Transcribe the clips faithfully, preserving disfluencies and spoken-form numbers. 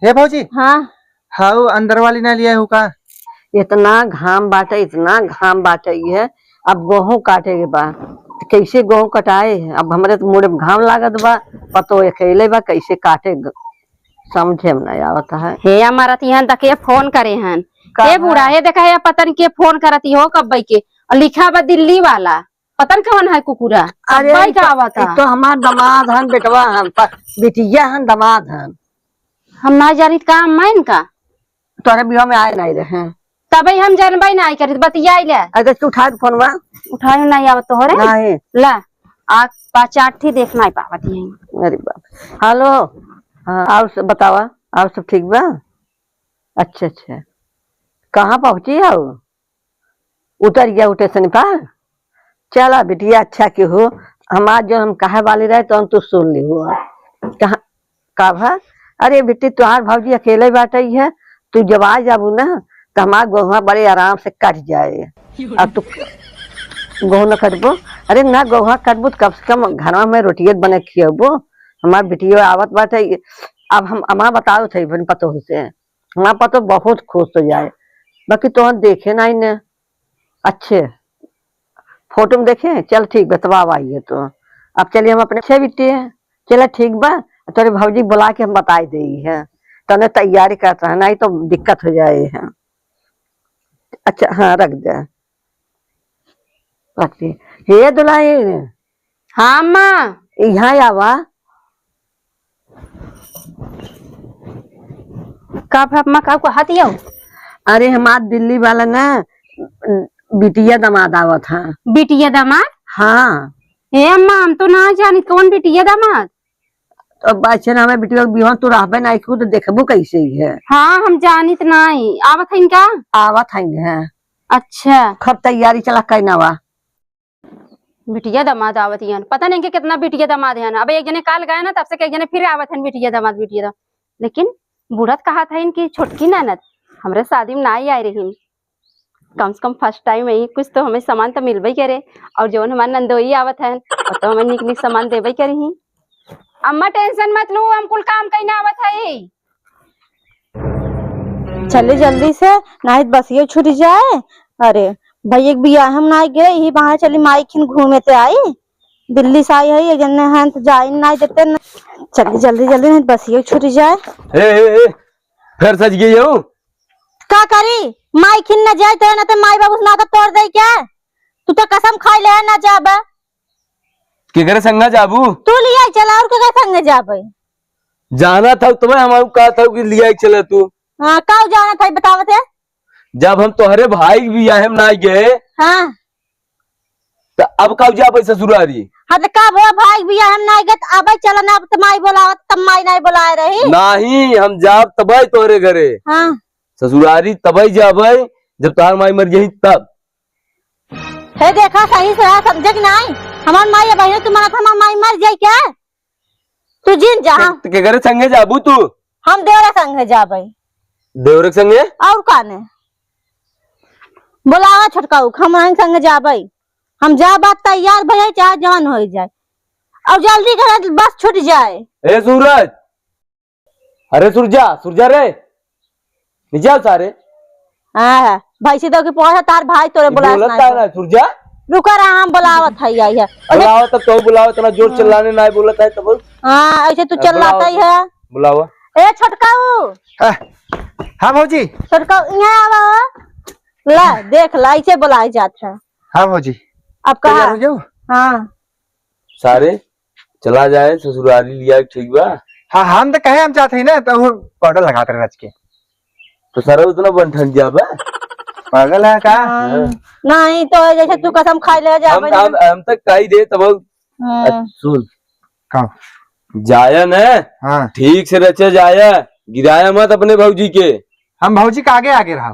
हे भौजी। हाँ। हाउ अंदर वाली ना लिया हो का? इतना घाम बाटे, इतना घाम बाटे, ये अब गेहूं काटे के बा, तो कैसे गेहूं कटाए? अब हमरे तो मुड़े में घाम लागत बा, पतो अकेले बा, कैसे काटे ग-, समझे में नहीं आवत है। हे अम्मा, रतिहन तक ये फोन करे हन। का हे है? बूढ़ा, हे देखा, हे पता नहीं के फोन करती हो कब्बई के, और लिखा बा दिल्ली वाला, पता नहीं कौन है कुकुरा। अरे, कब्बई का आवत है? तो हमार दमाद हन, बेटवा हन, प-, बिटिया हन, दमाद हन। हम ना जानित का अम्मा इनका? तोहरे बियाह में आए नहीं रहे। तबे हम जानबे नहीं करित, बतियाई ले। अरे, तू उठा के फोनवा। उठाए नहीं आवत तोहरे? नहीं। ला, आ, पाँच आठ ही देख नहीं पावत यहीं। अरे बाप। हेलो। हाँ, और सब बतावा, और सब ठीक बा? अच्छा, अच्छा। कहाँ पहुँची हो? उतर गया स्टेशन पर। चला बिटिया, अच्छा के हो, हमार जो हम कहे वाली रहे तो तू सुन ली हो। कहाँ, का भा? अरे बिट्टी, तुहार भौजी अकेले बाटे है, तू जब आ जाबू ना तो हमार गोहुआ बड़े आराम से कट जाए। अब तू गोहूँ न कटबो? अरे ना, गोहुआ कटबू तो कम से कम घरवा में रोटियत बने खियबो। हमार बिटियो आवत बाटे, अब हम अमा बताओ थे बन पतोह से, हमार पतोह बहुत खुश हो जाए, बाकी तोहन देखे नहीं ने। अच्छे फोटो में देखे, चल ठीक बा, तब आवा आइए तो। अब चलिए हम अपने छे बिट्टी है, चला ठीक बा, तोरे भौजी बुला के हम बताई देई है, तने तैयारी करत रहे, नहीं तो दिक्कत हो जाए है। अच्छा, हाँ, रख दे, रख दे। हे दुल्हन। हाँ अम्मा। यहाँ आवा। का भा अम्मा, का कहत हो? अरे हमार दिल्ली वाला ना बिटिया दामाद आवत है। बिटिया दामाद? हाँ। ए अम्मा, हम तो ना जानित कौन बिटिया दामाद। तो बाचन हमें बिटिया के बिहान तू रहबे ना, खुद देखबू कैसे ही है। हाँ, हम जानित नहीं। आवत है इनका? आवत है। अच्छा। खब तैयारी चला कैनावा। बिटिया दामाद आवत हन, पता नहीं कि कितना बिटिया दामाद हन। अब एक जने काल गए ना, तब से एक जने फिर आवत हन बिटिया दामाद, बिटिया दामाद। लेकिन बूढ़ा त कहत हन कि छोटकी ननद हमरे शादी में ना आई रही, कम से कम first time है, कुछ तो हमें सामान तो मिलबे करे। और जौन हमार नंदोई आवत हन, वो तो हमें निक निक सामान देबे करी। अम्मा tension मत लू, हम कुल काम कइने आवत हई। चली जल्दी से, नाहीं त बसियो छूट जाए। अरे, भैया के बियाह में नाहीं गए, यही बहाने चली माई खिन घूमे ते आई। दिल्ली से आई है, ये जने हैं तो जाए नाहीं देते न। चली जल्दी जल्दी, नाहीं त बसियो छूट जाए। ए, ए, ए, फिर सज गई हो? का करी, माई खिन न जाए तो ना तो माई बाबू से नाता तोड़ दे क्या? तू तो कसम खाई ले ना जाबे। केकरे संगे जाबू? तू लिया चला और केकरे संगे जाबे? जाना था तबे हम कहा था कि लिया चला तू। हाँ, का जाना था बतावत है? जब हम तोहरे भाई के बियाहे में ना गए, हाँ। तो अब का जाबे ससुरारी? हाँ, तो का भवा भाई के बियाहे में ना गए, तो अबे चला ना, अब तो माई बोलावत, तब माई नहीं बोलाए रही। नहीं, हम जाब तबे तोहरे घरे। हाँ। ससुरारी तबे जाबे, जब तोहार माई मर जाई तब। हे देखा, सही से रहा, समझे कि नाहीं? हमार माई अब अहिने तू मनत, हमार माई मर जाई क्या? तू जिन जा, के, हाँ। के घरे संगे जाबू तू? हम देवरे संगे जाबे। देवरे के संगे? और का ने? बोलावा छोटका उ, हम वहीं संगे जाबे। हम जा बात तैयार भई, चाहे जवन हो जाए। और जल्दी करे, बस छूट जाए। ए सूरज, अरे सुरजा, सुरजा रे, नीचे आओ सारे। हाँ, हाँ, भैंसी दो के पहुंचा तार भाई तोरे ये बुलावत बोलत नाहीं का है। ना, सुरजा? रुका रहा, हम बुलावत है, आई है। अरे बुलाओ तब तो बुलाओ, इतना जोर हाँ। चिल्लाने ना बोलत है तब। हाँ, ऐसे तू हाँ, चिल्लाता बुलाओ ही तो। है। बुलाओ। ए छोटकाऊ। हाँ, हाँ भौजी। छोटकाऊ, यहाँ आवा हो। ला, देख ला, ऐसे बुलाए जात है। हाँ भौजी। अब कहा? तैयार हो जाओ। हाँ। सारे चला जाए ससुरारी लिया, ठीक बा? हाँ, हम तो कहे हम चाहते हैं ना, तो वो पाउडर लगाते रहे रच के। तो सारा उतना बन ठन जाबे। पागल है का? हाँ। हाँ। नहीं तो जैसे तू कसम खाई ले हम, जाबे ना। हम, हम तक काई दे तब। हाँ। अच्छा, सुन। का? जाया न, हाँ। ठीक से रचे जाया, गिराया मत अपने भौजी के। हम भौजी के आगे आगे रहा।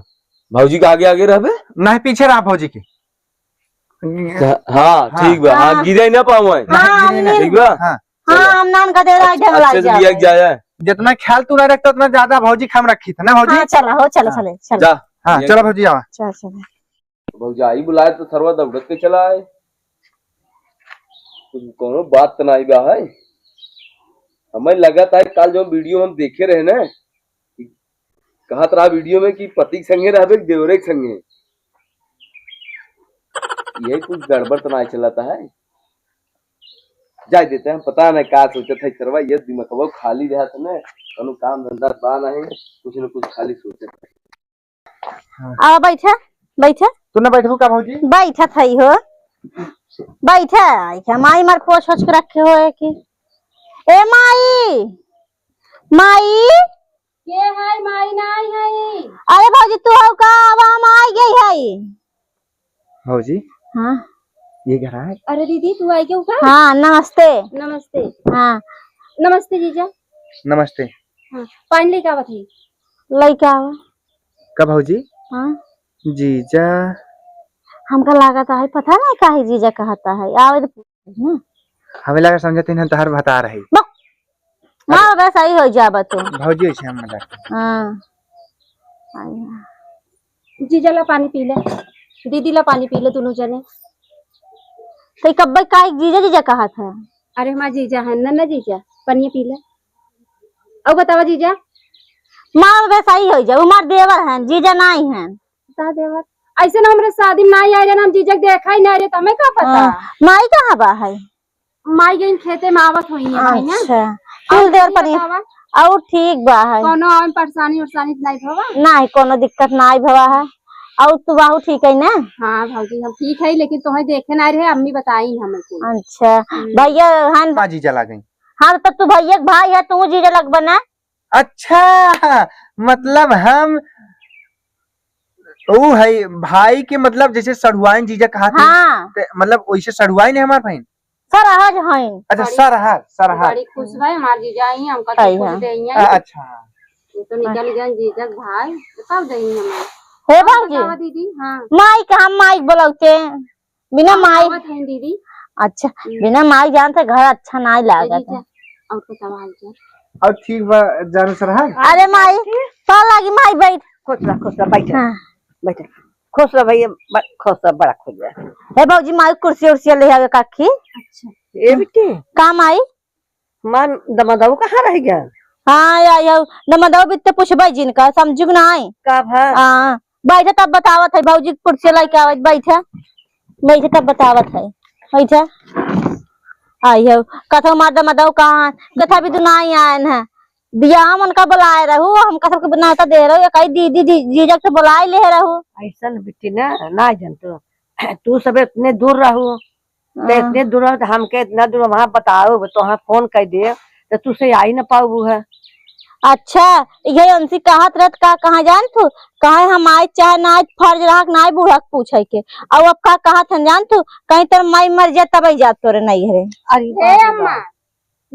भौजी के आगे आगे रहबे? नहीं, पीछे रहा भौजी के। हाँ, हाँ। ठीक बा। हाँ, हाँ। गिरे ना पावे। हाँ, हाँ, गिरे ना। ठीक बा? हाँ। हाँ, चलो। हम नान का देवरा अच्छ-, ढंग लाग अच्छे से जावे। लिया के जाया। जितना ख्याल तू ना रखता, उतना ज्यादा भौजी खाम रखी था ना, भौजी? हाँ, चला, हो, चला, हाँ। चले, चले। जा। हाँ, लिया। चला भौजी, आवा। चल, चल। भौजाई बुलाए तो सरवा दौड़त के चला आए। कुछ कोनो बात तो नहीं बा है। हमें लगा था काल जो वीडियो हम देखे रहे ना, कहत रहा वीडियो में कि पति के संगे रहबे कि देवरे के संगे। यही कुछ गड़बड़ तो ना चलता है। जाए देते हैं, पता नहीं का सोचत है सरवा, ये दिमागवा खाली रहत है ना, कोनो काम धंधा बा नहीं, कुछ न कुछ खाली सोचत है। हाँ। आवा बैठा, बैठा। तू ना बैठबू का भौजी? बैठत हई हो। बैठा, आई क्या माई मार पोछ होछ के रखे हो है कि? ए माई, माई। के है माई? नाई है। अरे भौजी तू हो का? आवा हम आई गई है। भौजी। हाँ। ये घर है? अरे दीदी तू आई गई का? हाँ, नमस्ते। नमस्ते। हाँ। नमस्ते जीजा। नमस्ते। हाँ, पानी लेके आवत है। लेके आवा। का भौजी? हाँ। जीजा। हमका लागत है, पता नहीं काहे जीजा कहता है। आवे तो हम्म। हमें लगा समझते हैं तोहर भतार है। बा, मार बस आई हो जाबा तू। भौजी ऐसे हम मजाक। हाँ। आई हाँ। जीजा ला पानी पी ले, दीदी ला पानी पी ले, दोनों जने। तो कब्बे काहे जीजा जीजा कहत है? अरे हमार जीजा है ना, ना जीजा, पनिया पी ले। अब बतावा जीजा। मार बस आई हो जा, वो मार देवर है, जीजा नहीं है। बता देवर, ऐसे ना हमरे शादी में ना आए रहे ना, हम जीजा के देखा ही ना रहे, तो हमें का पता? हाँ, माई कहाँ बा है? माई गईन खेते में, आवत होई है भाई ना। अच्छा। और कुल देर तू पनी बतावा? और ठीक बा है। कोनो आवे में परेशानी उरेशानी तो नहीं भवा? नहीं, कोनो दिक्कत नहीं भवा है। और तू बाहू ठीक है ना? हाँ भौजी, हम ठीक है, लेकिन तोहे देखे ना रहे, अम्मी बताई हमें कुल। अच्छा, हम्म। भैया हन हाँ जीजा ला गई। हाँ, तो तू भैया के भाई है, तू जीजा लगबा ना? अच्छा, मतलब हम ऊ है भाई के, मतलब जैसे सढ़ुआइन जीजा कहा थे, हाँ। ते मतलब वैसे सढ़ुआइन है हमार बहन? सरहज हइन। अच्छा, बड़ी, सरहज, सरहज। बड़ी खुश भाई हमार जीजा आई, हमका तो सही खुश है। दे आई। अ-, अच्छा। ये तो निकल गए जीजा के भाई, तो कब दे आई हमें? हे और बाबूजी। बतावा दीदी, हाँ। माई का हम माई बोलौते, बिना हाँ, माई। आवत हइन दीदी। अच्छा, हम्म। बिना माई जानते घर अच्छा नहीं ए लागत जीजा, है। और बतावा हाल चाल? और ठीक बा, जानू सरहज। अरे माई, का लागी माई, बैठ। खुश रह, खुश रह, बैठ। हाँ। बैठ। खुश रह भैया, ब-, खुश रह, बड़ा खुश रह। हे भौजी, माई कुर्सी उर्सी ले आवे काकी। अच्छा। ए बिट्टी। का माई? मान दमादऊ कहाँ रह गया? हाँ, या, या, दमादऊ बित्ते पूछबे जिनका, समझू कि नाई? का भा? हाँ, बैठे तब बतावत है, भौजी कुर्सी लेके आवत, बैठे। बैठे तब बतावत है, बैठे। आई है, कथो मार दमादऊ कहाँ, कथा भी दुनाई आयन है। बियाह में उनका बुलाए रहू, हम कसम के न्योता दे रहू, ये कही दीदी, दी-, जीजा के बुलाए ले रहू। ऐसन बिट्टी ना, ना जानतो। तू सब इतने दूर रहू, तो हाँ। इतने दूर रहू, तो हमके इतना दूर वहाँ बताओ, तो वहाँ फोन कर दे, तो तू से आई ना पाऊ है। अच्छा, ये उनसे कहत रहत का, कहाँ जान तू? कहे हम आए चाहे ना आए, फर्ज रहा कि ना आए बूढ़ा के पूछे के। और अब का कहत हन जान तू? कहीं तेरे माई मर जाए तब ही जात तोरे नहीं है। अरे हे बाप रे अम्मा, बाप।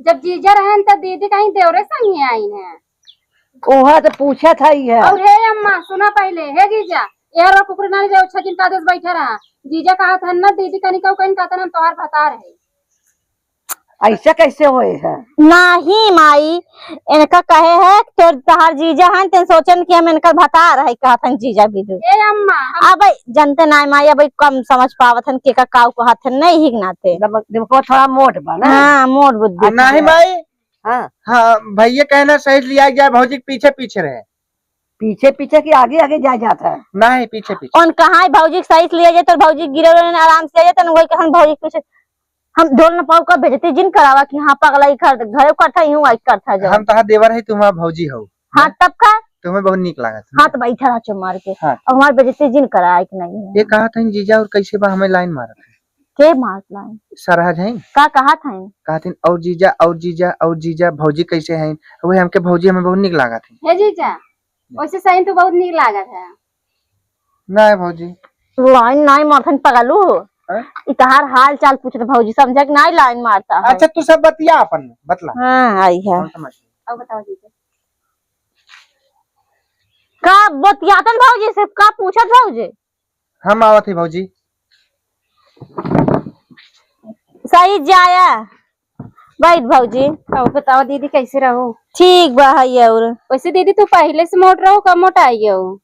जब जीजा रहन त दीदी कहीं देवरे संगे आई हैं। ओहा तो पूछत हई है। और हे अम्मा, सुना पहले, हे जीजा, यार कुकुर ना जाओ, छह दिन का दस बैठा रहा। जीजा कहत हन ना, दीदी कनी कहू कहीं कहत हन, तोहार भतार है। ऐसे कैसे होए है? नाही माई, इनका कहे है, तोर तहार जीजा हन, तेन सोचन कि हम इनकर भतार है, कहत हन जीजा बिदु। ए अम्मा, हम अब जनते नाही माई, अब कम समझ पावत हन, के का काऊ कहत हन, नहीं ही नाते। दिम-, दिमको थोड़ा मोट बा ना? हाँ, मोट बुद्धि आ, नहीं के। माई। हाँ। हाँ, भैया कहना सही लिया जाए, भौजी के पीछे पीछे रहे। पीछे पीछे कि आगे आगे जाए जात है? नहीं, पीछे पीछे। उन कहाँ है भौजी के सही से लिया जाए, तो भौजी गिरे रहे आराम से जाए, तो वही कहन भौजी के पीछे। हम ढोल न पाऊ का बेइज्जती जिन करावा कि हाँ, पगला ही कर, घरे करता ही हूँ, आई करता जाओ। हम तहार देवर है, तुम भौजी हो। हाँ, तब का? तुम्हें बहुत नीक लागत है। हाँ, तो बैठा रहा चुप मार के। हाँ। और हमार बेइज्जती जिन कराए कि नहीं है। ये कहा था जीजा और कैसे बा हमें लाइन मारत है? के मारत लाइन? सरहज है। का कहा था? कहा था और जीजा, और जीजा, और जीजा, भौजी कैसे हैं? वही हमके भौजी हमें बहुत नीक लागत है। हे जीजा, वैसे सही तो बहुत नीक लागत है। नहीं भौजी। लाइन नहीं मारथन पगलू। हैं? इ तहार हाल चाल पूछत भौजी, समझा कि नहीं लाइन मारता है। अच्छा, तू सब बतिया अपन, बतला। हाँ, आई है। कौन समझ? अब बताओ जीजा। का बतियातन भौजी से, का पूछत भौजी? हम आवत ही भौजी। सही जाया। बैठ भौजी। अब बताओ दीदी, कैसे रहो? ठीक बा है। और वैसे दीदी, तू पहले से मोट रहो, कब मोटाई हो?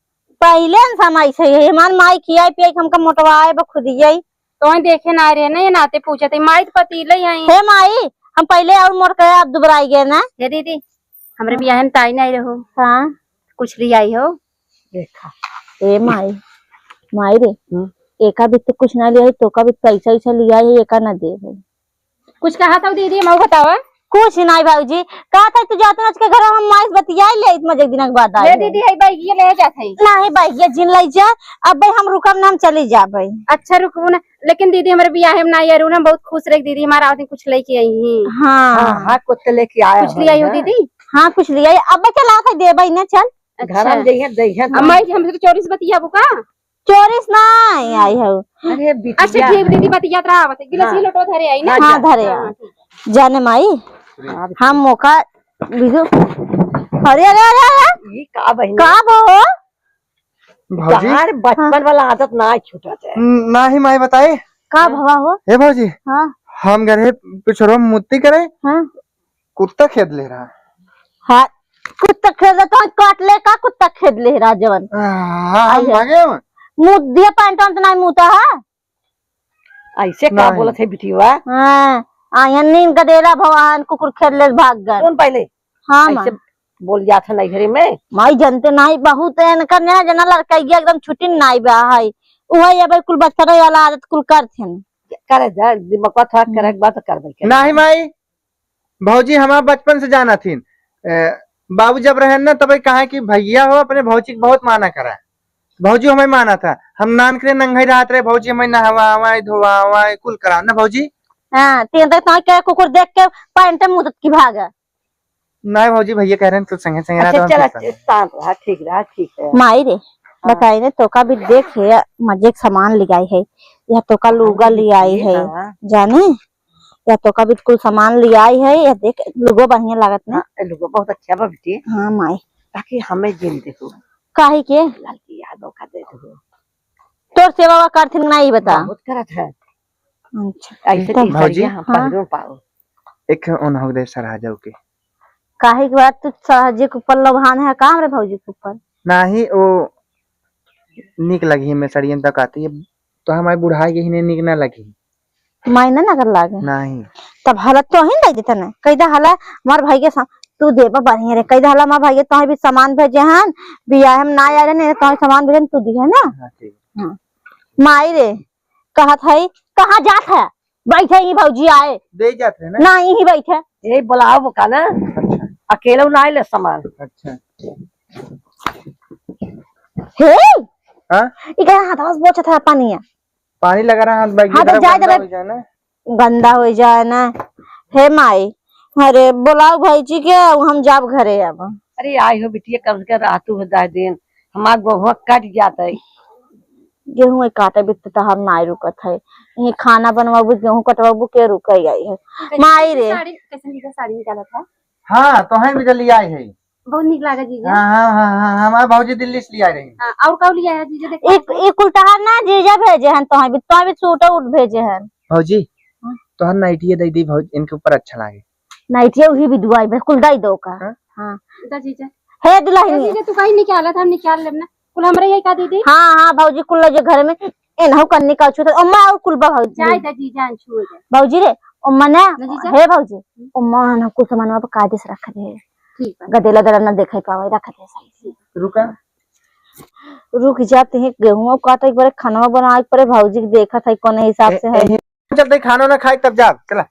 पहले न समय से है, हमार माई खियाई पियाई के हमका मोटवाए बा खुद ही। तो वहीं देखे ना रहे ना, ये नाते पूछत है। माई तो पतीले ही आई। हे माई, हम पहले और मोट करे, अब दुबराई गए ना। हे दीदी, हमरे हाँ। बियाह में ताई नहीं रहो। हाँ। कुछ लियाई हो? देखा। ए माई, माई रे, हम्म। एका भी तो कुछ ना लियाई, तोका भी पैसा वैसा लियाई है, एका ना देबो। कुछ कहा था दीदी, मऊ बतावा। कुछ नहीं भौजी, कहा था तू जाते आज के घर हम माई से बतियाई ले, इतना एक दिन के बाद आई ले है। दीदी, है बैगिया ले जात है। नहीं बैगिया जिन ले जा, अब भाई हम रुकब ना, हम चली जाबे। अच्छा रुकबो ना, लेकिन दीदी हमारे बियाह में ना यारू ना बहुत खुश रह दीदी, हमारा आवत कुछ लेके आई ही। हाँ। हाँ, हाँ, कुछ तो लेके आया कुछ हो लियाई हो ना। दीदी? हाँ, कुछ लियाई। अब चला था देबे ना, चल। अच्छा। घर में जइहे, जइहे तो। अम्मा जी, हमसे तो चोरी से बतियाबू का? चोरी से नहीं आई हो। अरे अच्छा, बिटिया। ठीक दीदी, बतियात रहा, बस एक गिलास हाँ। ये लोटवा धरे आई ना। हाँ, हाँ, जा। धरे हाँ, आ। हाँ, ठीक है। जाने माई, हाँ, हम मौका बिजू। अरे, अरे, अरे, अरे। ये का बहिनी? का बो? भौजी? तहार बचपन हाँ। वाला आदत ना छूटत है। न-, नाही माई बताई। का हाँ। भवा हो? हे भौजी, हाँ। हम गए पिछड़ो मुत्ती करे, हाँ। कुत्ता खेद ले रहा। हाँ, कुत्ता खेद ले तो काट ले का, कुत्ता खेद ले रहा जवन। हाँ, हम आई है। भागे हम। मुँह दिया पैंट वैंट नहीं मुँहता है। ऐसे का नहीं। बोलत है बिटिया? हाँ, आयन नींद गदेला भगवान कुकुर खेद ले भाग गए। सुन पहले। हाँ, माँ। ऐसे बोल जात है नैहरे में। माई जनते नाई, बहुत एनकर ने जना लड़कैया एकदम छुट्टी नाई बा है। उहे ये भाई कुल बचपन वाला आदत कुल करथिन। करे जा, दिमाग थोड़ा करे के बात करबे करे। नाही माई, भौजी हमार बचपन से जाना थीन। ए, बाबू जब रहन ना तब कहा कि भैया हो अपने भौजी के बहुत माना करा। भौजी हमें माना था, हम नान के नंगे रहत रहे, भौजी हमें नहवावे, धोवावे, कुल करा ना भौजी। हाँ, तीन तक तो के कुकुर देख के पैंट मुदत की भागा। नहीं भौजी, भैया कह रहे हैं, तू संगे संगे रहा अच्छा, तो हम चला, ठीक है। शांत रहा, ठीक रहा, ठीक है। माई रे, हाँ। बताई ने, तोका भी देख, ये मजे के सामान लियाई है, या तोका हाँ, लुगा ये लियाई देखिए, है, हाँ। जाने, या तोका भी कुल सामान लियाई है, या देख, लुगो बढ़िया लागत ने। हाँ, लुगो बहुत अच्छा बा बेटी। हाँ माई। ताकि हमें जिन देखो। काहे के? लड़की यादव का दे दो। तोर सेवा वा करथिन नहीं बता। बहुत करत है। अच्छा। ऐसे तब तीन भौजी? बढ़िया हम हाँ। पहलू पाओ। एक ओन हो दे सराजो के। काहे के बाद तू सहजे के ऊपर लोभान है, काम रे भौजी के ऊपर? नाही, वो नीक लगी है, मैं सड़ियन तक आती है, तो हमारे बुढ़ाई के ही नहीं नीक ना लगी। मायने ना कर लागे। नाही। तब हला तो ही दे देता ना, कह दा हला हमार भाई के सा-, तू देबा बढ़िया रे, कह दा हला हमार भाई के तो भी सामान भेजे हन, बियाह में ना आए रहे, नहीं तो सामान भेजे तू दी है ना। हाँ, ठीक। हाँ। माई रे, कहत है, कहाँ जात है? बैठे ही भौजी आए। दे जात रहे ना? ना, यहीं बैठे। यही बुलाओ का ना? अच्छा। अकेले ना आइले सामान। अच्छा। हे? हाँ? ई कहाँ हाथ में बोचत है पानिया? पानी लगा रहा हाथ बैग हाँ, तो इधर जाए गंदा जरा हो जाए ना। गंदा हो जाए ना। हे माई, अरे बुलाओ भौजी के, हम जाब घरे अब। अरे आई हो बिटिया, कब के रातू हो जाए दिन, हमार गोहुआ कट जात है। गेहूं काटे बित्ते तहार नाई रुकत है। ये खाना बनवाबू, गेहूं कटवाबू, के रुके आई है? कैसे, माई कैसे रे। साड़ी, कैसे निकल साड़ी निकाला था? हाँ, तो है भी जल्दी आई है। बहुत नीक लागे जीजा। हाँ, हाँ, हाँ, हाँ, हमार भौजी दिल्ली से लिया रही। हाँ, और का लिया है जीजा, देखो। एक, एक कुल तहार ना जीजा भेजे हन, तोहे भी, तोहे भी सूट उट भेजे हन। भौजी, हाँ। तोहर नाइटिया दे दी भौजी, इनके ऊपर अच्छा लागे। नाइटिया उही भी दुआई बे, कुल दे दो का। हाँ? हाँ। दा जीजा। हे दुल्हनिया। ए जीजा, तू कहीं निकाला था, हम निकाल लेब ना। कुल हमरे यही का दीदी? हाँ, हाँ, भौजी कुल ले जो घर में, एनहु कन्नी का छूत, ओम्मा और कुल बा भौजी। जाए दा जीजा, छुए दे। भौजी रे, ओम्मा ना, ना जीजा। हे भौजी, ओम्मा ना कुल सामान वहाँ पर कायदे से रख दे। ठीक है। गदेला दला ना देखे पावे, रख दे सही से। रुका। रुक जा, ते गेहूं काटे के परे, खाना बनाए के परे, भौजी के देखत है कौन हिसाब ए, से है। ए, चलते खाना ना खाए तब जाब, चला।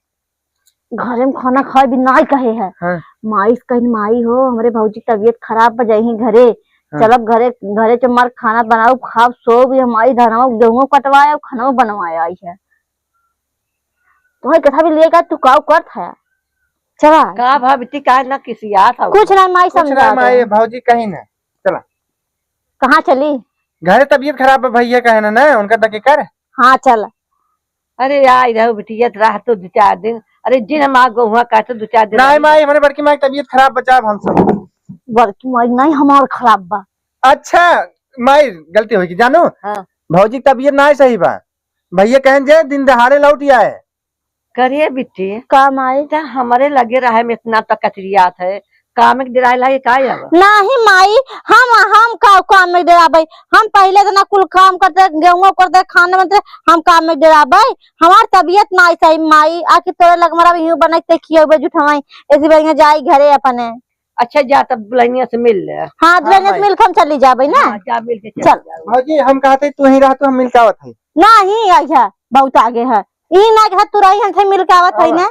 घरे में खाना खाए भी नाई कहे है। हाँ। माई से कहिन, "माई हो, हमरे भौजी के तबीयत खराब बा, जाइही घरे। हाँ। चलब घरे, घरे से मार खाना बनाओ, खाओ, सो भी हमारी धनवा गेहूं कटवाए और खाना बनवाए आई है।" तुम्हें कथा भी लिए का तू काऊ करत है? चला। का भाभी, ती काहे ना किसियात हऊ? कुछ ना माई कुछ ना समझा माई, दे। भौजी कहीं ना। चला। कहाँ चली? घरे तबीयत खराब है भैया कहे ना, ना, उनका दके कर। हाँ, चल। अरे, आई रहो बिटिया, रह तो दो चार दिन। अरे, जिन हम आ गो हुआ, कह तो दो चार दिन नहीं रह। माई, हमारे बड़की माई की तबीयत खराब बा, जाब हम सब। बड़की माई नहीं, हमार खराब बा। अच्छा, माई, गलती होई कि जानू? हाँ। भौजी की तबीयत ना सही बा। भैया कहन जे दिन दहाड़े लौट आए। करे बिट्टी। का माई? त हमरे लगे रहे में इतना त कचरियात है, काम के डेराए लागे का अब? नाही माई, हम, हम का काम में डेराबै? हम पहिले इतना कुल काम करते, गेहूं करते, खाने बनते, हम काम में डेराबै? हमार तबीयत नाही सही माई, आखिर तोरे लग मरा यूं बनैते खियौबे जुठवाई, ऐसी बढ़िया जाई घरे अपने। अच्छा, जा तब दुल्हनिया से मिल ले। हाँ, दुल्हनिया से भाई। मिल के हम चली जाबे ना। हाँ, जा मिल के चल चल। जाओ। भौजी, हम कहते तू ही रह, तू हम मिल के आवत है। नहीं, अइहा बहुत आगे है। ई ना के तू रही, हम थे मिल के आवत है ना।